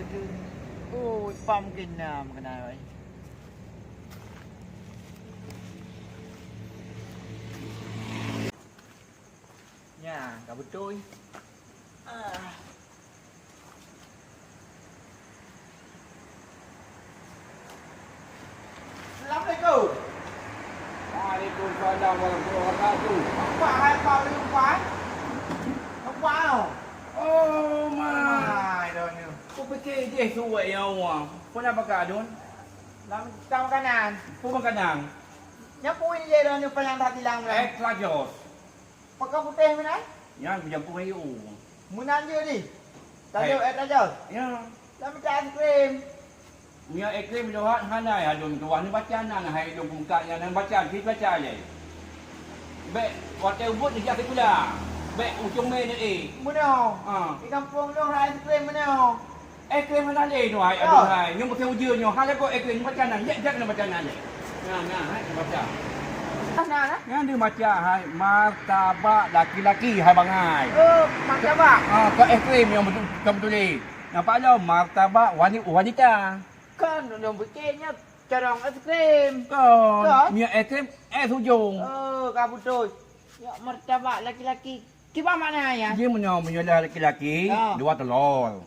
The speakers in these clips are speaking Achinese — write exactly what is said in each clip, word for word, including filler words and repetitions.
Oh, pam kena, kena. Nya, ka beutôi. Ah. Assalamualaikum. Waalaikumsalam warahmatullahi wabarakatuh. Apa hai Pak Lim Pai? Apa? Oh, mai. Mai dah ni. Ku pikir jih suwek ya Allah. Pun apa kak Adun? Lam tang makanan. Pun makanan. Nyapu ini je dah ni payang dah tilang dah. Eh, kelajos. Pakon putéh meunan? Nyan kujampung ayu. Meunan jeuet di? Tajok, eh, tajok? Ya. Lam mita es krim. Meunyoe es krim lôn hana, hai lôn tuan ni baca na, hai lôn buka nyan, baca, cit baca je. Bèk watèe ubit dijak sikula. Bèk ujong mè ni, eh. Meunoe. Ha. Di kampung lôn hai es krim meunoe. Eh, keu mana lé nyoe hai, aduh hai. Nyoe musim ujeuen nyoe, hana goe eh, keu baca nan, jak, jak na baca nan lé. Nah, nah, hai baca. Nah, nah. Nyan di baca hai, martabak laki-laki hai bangai. Oh, martabak. Ah, keu es krim nyang betul, ka beutôi. Nampak lom martabak wani-, wanita. Kan nyang beutôi nyoe corong es krim. Kon, kan? Nyoe es krim es ujong. Oh, ka beutôi. Nyoe martabak laki-laki. Kiban makna nyan? Ji meunyoe, meunyoe lé laki-laki, ya, dua telor.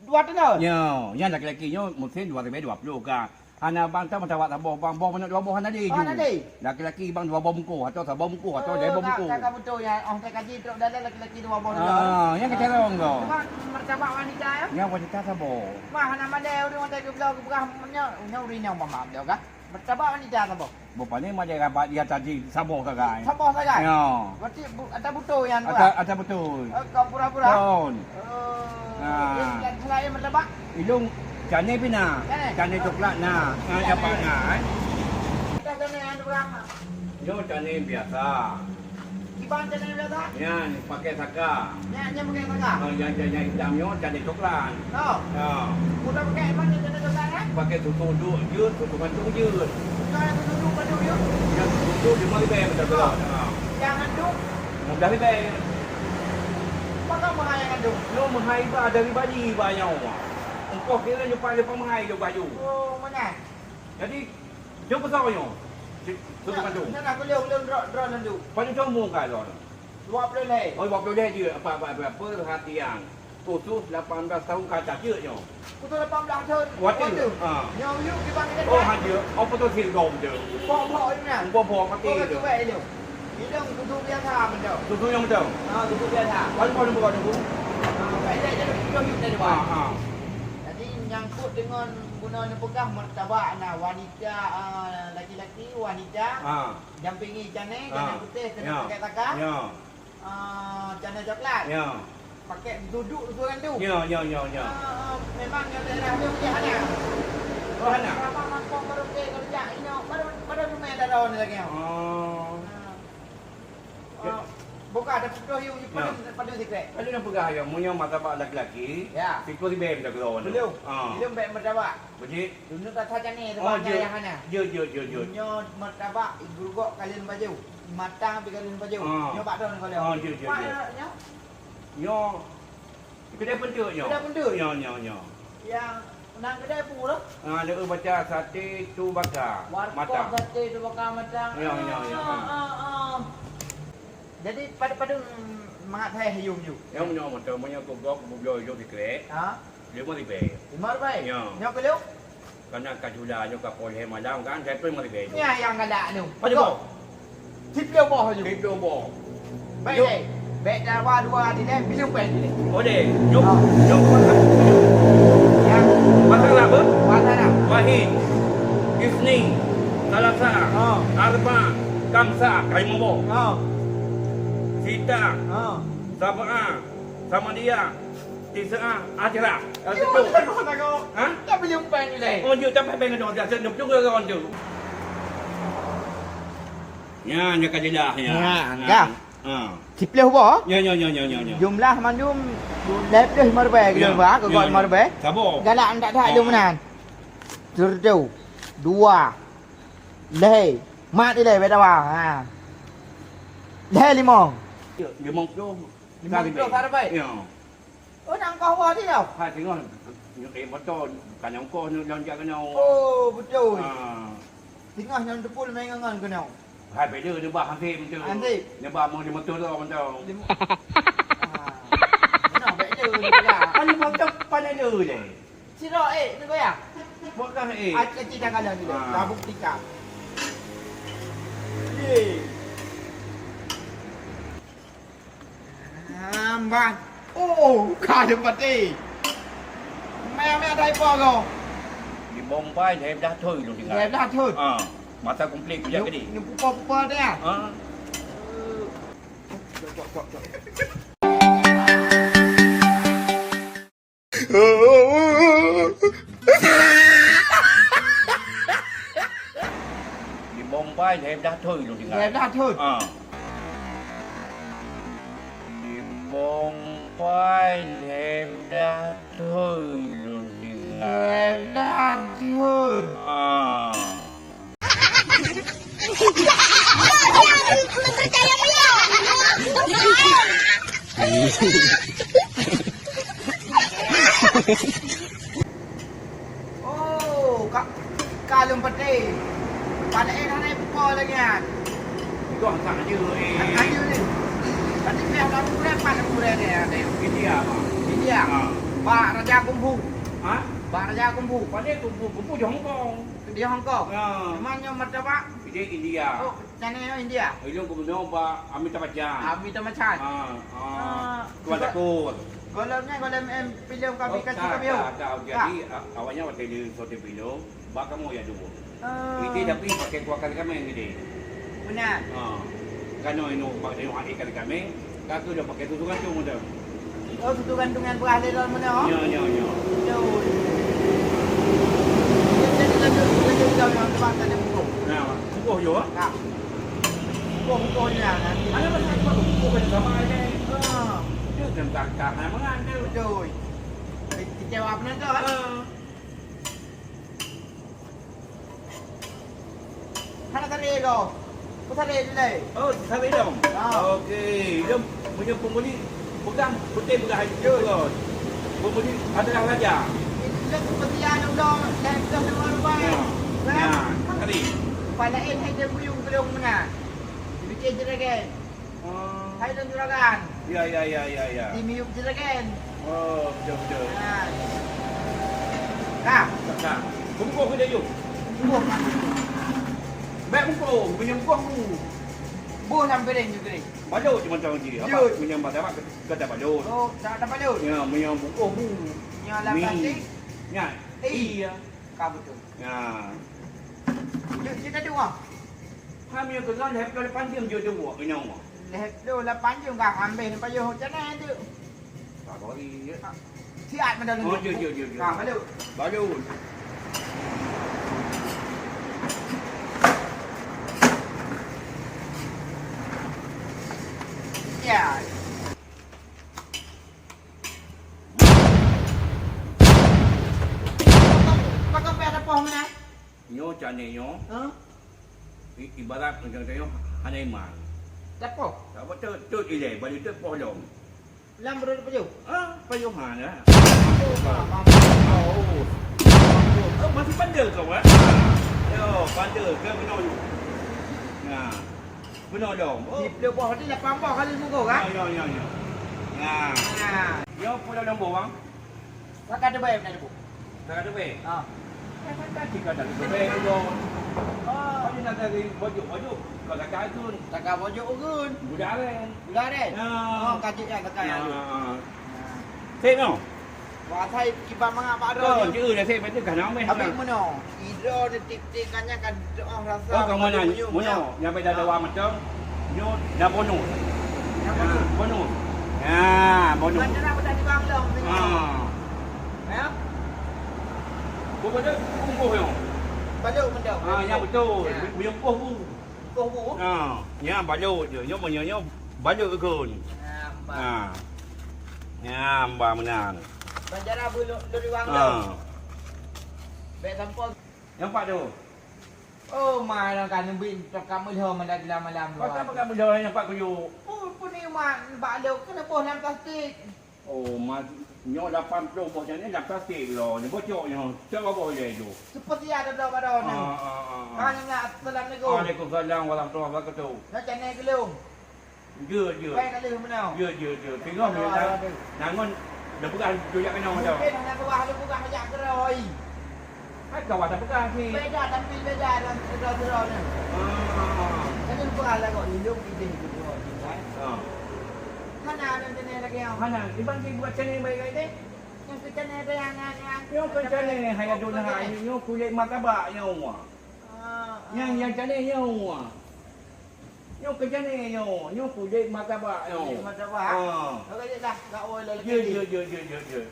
Dua telor? Nyo, nyan laki-laki nyoe musim dua ribèe dua ploh ka. Hana bang, tak meusawa saboh bang, boh manok dua boh hana lé ju. Oh, hana lé? Laki-laki bang dua boh bungkôh, atau saboh bungkôh, atau lhèe boh bungkôh. Oh, ka, ka beutôi nyan. Oh, teuka jitrok dalam laki-laki dua boh telor. Ah, nyan keucarông tu. Cuma martabak wanita, ya? Nyan wanita saboh. Wah, hana madai ureueng watèe geubloe geupeugah nyoe, nyoe ureueng nyang bak mak bloe kah? Martabak wanita saboh? Bupani madai rabat dia tadi saboh sagai. Saboh sagai? Ya. Berarti bu-, ata beutôi nyan, ata, ata beutôi. Oh, kau pura-pura? Kon. Oh. Ha. Jadi, selain martabak? Ilung cane pih na. Cane? Cane coklat na. Ha, cane. Dapat na, eh. Kita cane yang berapa? Yo, cane biasa. Kiban cane biasa? Nyan, pakai saka. Nyan, nyan pakai saka? Oh, yang, yang, yang hitam nyoe cane coklat. Oh. Ya. Udah pakai iban cane coklat, eh? Pakai susu uduk jeuet, susu kandung jeuet. Bukan susu uduk kandung jeuet? Ya, susu uduk lima ribèe macam tu. Oh. Ha. Yang kandung? Lima belas ribèe. Pakon meuhai yang kandung? Nyoe meuhai iba dari Bali iba nyoe. Ongkoh kira nyoe paling meuhai lé baju. Oh, mana? Jadi, jom peugah nyoe. Cit, tu bukan tu. Nah, nah, kuliah ulôn droe, droe lôn tu. Paling cuma ka lôn. Dua puluh lhèe. Oh, dua puluh lhèe je. Apa, apa, apa, perhatian. Khusus lapan belas tahun ke atas je nyoe. Khusus lapan belas tahun. Waktu. Waktu. Ha. Nyoe yuk di bank kita. Oh, hanya. Apa tu sih dom je? Bok-bok ni nah. Bok-bok mati tu. Bok tu baik tu. Idong susu biasa betul. Susu yang betul. Ha, susu biasa. Paling paling bukan tu. Ha, baik dah jadi susu yuk tadi. Ha, ha. Jadi nyangkut dengan guna neupeugah martabak na wanita. Ya, ah, laki-laki, wanita, ha, dampingi cane, ha, cane putéh, cane, ya, pakai saka. Ya. Ah, cane coklat. Ya. Pakai duduk tu kan tu. Ya, ya, ya, ya. Ah, memang nyoe daerah nyoe dia hana. Oh, hana. Sama mangkok baru ke kerja ino, baru, baru rumah ada lawan lagi. Oh. Ah. Ah, buka ada putih yuk, yuk, ya, padu, padu sikit. Kalau nak peugah ya, meunyoe martabak laki-laki, ya, siku ribèe minta keluar. Belum. Ah. Belum baik martabak. Bajik. Dulu tak saja ni, oh, sebabnya jeuet, yang hana. Jeuet, jeuet, jeuet, jeuet. Nyoe martabak, gurugok kalian baju. Matang tapi kalian baju. Ah. Nyoe bak don kalian. Ah, jeuet, jeuet, jeuet. Mak, nyoe? Nyoe. Kedai pentuk nyoe. Kedai pentuk? Nyoe, nyoe, nyoe. Yang nang kedai pun lah. Ah, dia baca sate tu baka. Warkop matang. Sate tu baka matang. Ya, ya, ya. Ah, ah, ah. Jadi, pada, pada mangat saya hayum ju. Yang nyoe motor, punya kogok, bublo hijau sikrek. Ha? Lima ribèe. Lima ribèe? Ya. Nyoe keu lôn? Karena ka jula nyoe ka poh lhèe malam kan, saya pun lima ribèe tu. Nyan nyang galak tu. Pada boh? Siplôh boh tu. Siplôh boh. Baik, baik. Baik, dah dua, dua di leh, bileueng pèng di leh. Oh, deh. Jom, jom. Ya. Pasal apa? Pasal apa? Wahid. Isnin. Salasa. Ha. Arba. Kamsa. Ka lima boh. Ha. Sita. Ha. Sab'a. Samaniyah. Tis'a, asyara. Yo, betul. Betul, betul. Ha? Tapi jumpa ni, leh. Oh, jeuet, tapi pengen dong, biasa jumpa juga orang tu. Ya, nya ka jelas, ya. Ya, ha, dah. Ha. Siplôh boh? Ya, ya, ya, ya, ya, ya. Jumlah mandum lhèe plôh lima ribèe, ya, kilo berapa? Ya, keu lima ribèe? Sabar. Galak tak ada, ha, lom nan. Satu, dua, lhèe. Mat ilèe, beda, ha. Lhèe limong. Ya, limong puluh. Limong puluh sarbai? Ya. Oh, nang kah wah dia? Ha, tengok. Nyoe, eh, moto, ka nyang koh nyoe lôn jak keunoe. Oh, beutôi. Ha. Singoh nyan teupeu leumeh ngon keunoe. Hai, beda neuba Hansip tu. Hansip? Neuba mau di motor tu, motor. Lim-, ah. Nah, beda neuba. Kan motor pan ada deh. Sira, eh, tu goyang. Bukan, eh. Aci, aci dah kalah dulu. Ah. Dah bukti kau. Ye. Amban. Oh, ka lôn patéh. Mè-mè dai po go. Di Bombay, dai dah thoi lôn tinggai. Dai dah thoi. Ha, masa konflik kujak gede. Ni pupa-pupa dia. Ha. Cok, cok, cok, cok. Di Bombay, lhèe blah thôn lôn tinggai. Lhèe blah thôn? Ha. Di Bombay, lhèe blah thôn lôn tinggai. Lhèe blah thôn. Ha. Oh, ka, ka lôn patéh. Padahai hana ipukoe lagèe nyan. Itu angkat aja, eh. Angkat aja ni. Tadi pih ada kurang, mana kurang ni ada. India, Bang. India. Ha. Bak Raja Kungfu. Ha? Bak Raja Kungfu. Pandai Kungfu, Kungfu di Hong Kong. Di Hong Kong. Ya. Cuman nyoe martabak. Di India. Oh, sana nyoe India. Ilong gubernur bak Amitabh Bachchan. Amitabh Bachchan. Ha, ha. Ah, Tuan juga Dakur. Golem ni, golem, em, filem kami. Oh, kasih tak, kami, oh. Tak, tak. Jadi, tak. A-, awaknya waktu dia syuting filem, bak kamu ya dulu. Ah. Itu tapi pakai kuah kari kami yang gede. Benar. Ha. Kan inu, bak inu, adik kari kami. Ka keuh dah pakai susu gantung dah. Oh, susu gantung nyang peurah lé lom meunoe? Nyo, nyo, nyo. Jauh. Jadi lanjut, lanjut jauh yang tempat tadi bungkuh. Nah, bungkuh yo, ah? Nah. Bungkuh, bungkuh ni lah, nanti. Ada masa aku bungkuh kan sama aja. Ha. Dia kan tak, tak, tak mengan tu. Betul. Kecewa penonton. Ha. Hana tarek kau. Kau tarek je lai. Oh, tarek dong. Ha. Okey, dia punya pembuli pegang, putih pegang hancur kau. Pembuli adalah raja. Itu seperti anu dong, dan tu semua rupa. Ya. Kan? Ya, tarek. Kepala lain hai dia buyung kelong mana. Dibikin jeragan. Oh. Hai lôn juragan. Ya, ya, ya, ya, ya. Di miyup juragan. Oh, betul, betul. Ha. Dah. Dah. Bungkuh ke dah, Yu? Bungkuh. Baik bungkuh, punya bungkuh bu. Buh lam piring juga ni. Balut je macam ni. Apa? Jut. Punya macam apa? Kata balut. Oh, tak ada balut. Ya, punya bungkuh bu. Yang lam plastik. Nyan. Eh. Iya. Ka beutôi. Ya. Jeuet, jeuet ka dua. Kami ke lhèe ploh lapan jeuem jeuet dua, inong. Lhèe ploh lapan jeuem ka habéh pajoh macam mana tu? Tak boleh, ya. Ha. Siat mada lagi. Oh, jeuet, jeuet, jeuet, jeuet. Ha, balut. Balut. Ya. Pakon payah tapoh meunan? Nyoe cane nyoe. Hah? I-, ibarat macam tanyoe hana iman. Tapoh? Tapoh teuh, teuh ilèe, baju teuh poh lom. Lam beureueh pajoh? Ah, pajoh hana. Oh, maaf, maaf. Oh. Oh, masih bandel kau, eh? Yo, bandel ke keunoe. Nah. Beuna dong. Oh. Siplôh boh tadi lapan boh kali muka, kan? Ya, ya, ya, ya. Ya. Ha. Nyoe pula nombor, bang. Kakak tu baik, nak tu. Kakak tu baik? Ha. Kakak tadi kata tu baik, bang. Oh. Kau ni nak cari bojok, bojok. Kau kakak tu. Kakak bojok urun. Budak kan? Budak kan? Ya. Oh, kajik ya, kakak ya. Ya. Sik, no? Wah, asai kiban mangat bak droe. Kon, jeuet dah, sép, beutôi ka na meh. Habéh meunoe, idroe ni tiep-tiep ka nyan ka doh rasa. Oh, ka meunan, meunoe. Nyang beda dawa macam, nyoe dah bonus. Dah bonus. Ha, bonus. Ha, bonus. Bukan dah dah di bang long, tengok. Ha. Ya? Bukan tu, bungkuh nyoe. Balut meunoe. Ha, yang betul. Ya. Bungkuh bu. Bungkuh bu. Ha, nyan balut je. Nyoe meunyoe nyoe balut kon. Ha, bah. Ha. Nyan bah meunan. Banjara bu lo, lo liwang lo. Ha. Bèk sampoe. Nyang pat tu. Oh, ma, ka neubi, ka meulhô malam, malam. Patah peugah meulhô nyang pat kuyuk. Oh, puni ma, bak lo, keuneuk boh lam plastik. Oh, ma, Nyoe lapan ploh boh nyan, eh, lam plastik lom. Nyoe bocok nyoe. Cok boh ilèe tu. Seperti ada bloe baroe nyoe. Ah, ah, ah, ah. Ka nyoe, assalamualaikum. Waalaikumsalam warahmatullahi wabarakatuh. Nyoe canai keu lôn. Jeuet, jeuet. Baik, ka lheueh meunoe. Jeuet, jeuet, jeuet. Singoh nyoe nang, nang ngon lôn peugah jujak keunoe tu. Mungkin hana peugah, lôn peugah jak keudroe. Hai, kawan dah peugah ni. Beda, tapi beda dalam keudroe-keudroe ni. Ah. Kan lôn peugah lagoe ni, lôn idéh keudroe ni, kan? Ah. Hana, hana canai lagèe nyoe. Hana, iban cit buet canai baik-baik deh. Nyang keu canai tu nyang, nyang, nyang. Nyoe keu canai, hai Adonai, nyoe kulét martabak nyoe. Ah, ah. Nyang, nyang canai nyoe. Nyoe keu canai nyoe, nyoe kulét martabak nyoe. Kulét martabak? Ah. Oke, jeuet lah, ka woe lagi. Jeuet, jeuet, jeuet, jeuet, jeuet, jeuet.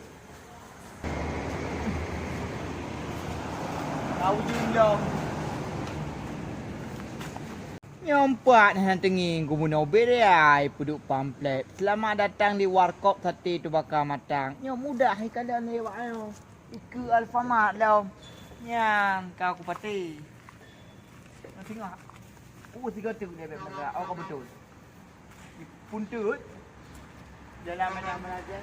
Ka ujeuen dong. Nyoe pat hana teungieng gubunur Beuraya peuduek pamflet. Selamat datang di Warkop Sate Teubaka Matang. Nyoe mudah ikalon lewat nyoe. Ikeue Alfamart lom. Nyan ka kupatéh. Nyoe singoh. Uh, sigoe teuk dia bèk meunan. Oh, ka beutôi. Punteut. Dalam mana-mana aja.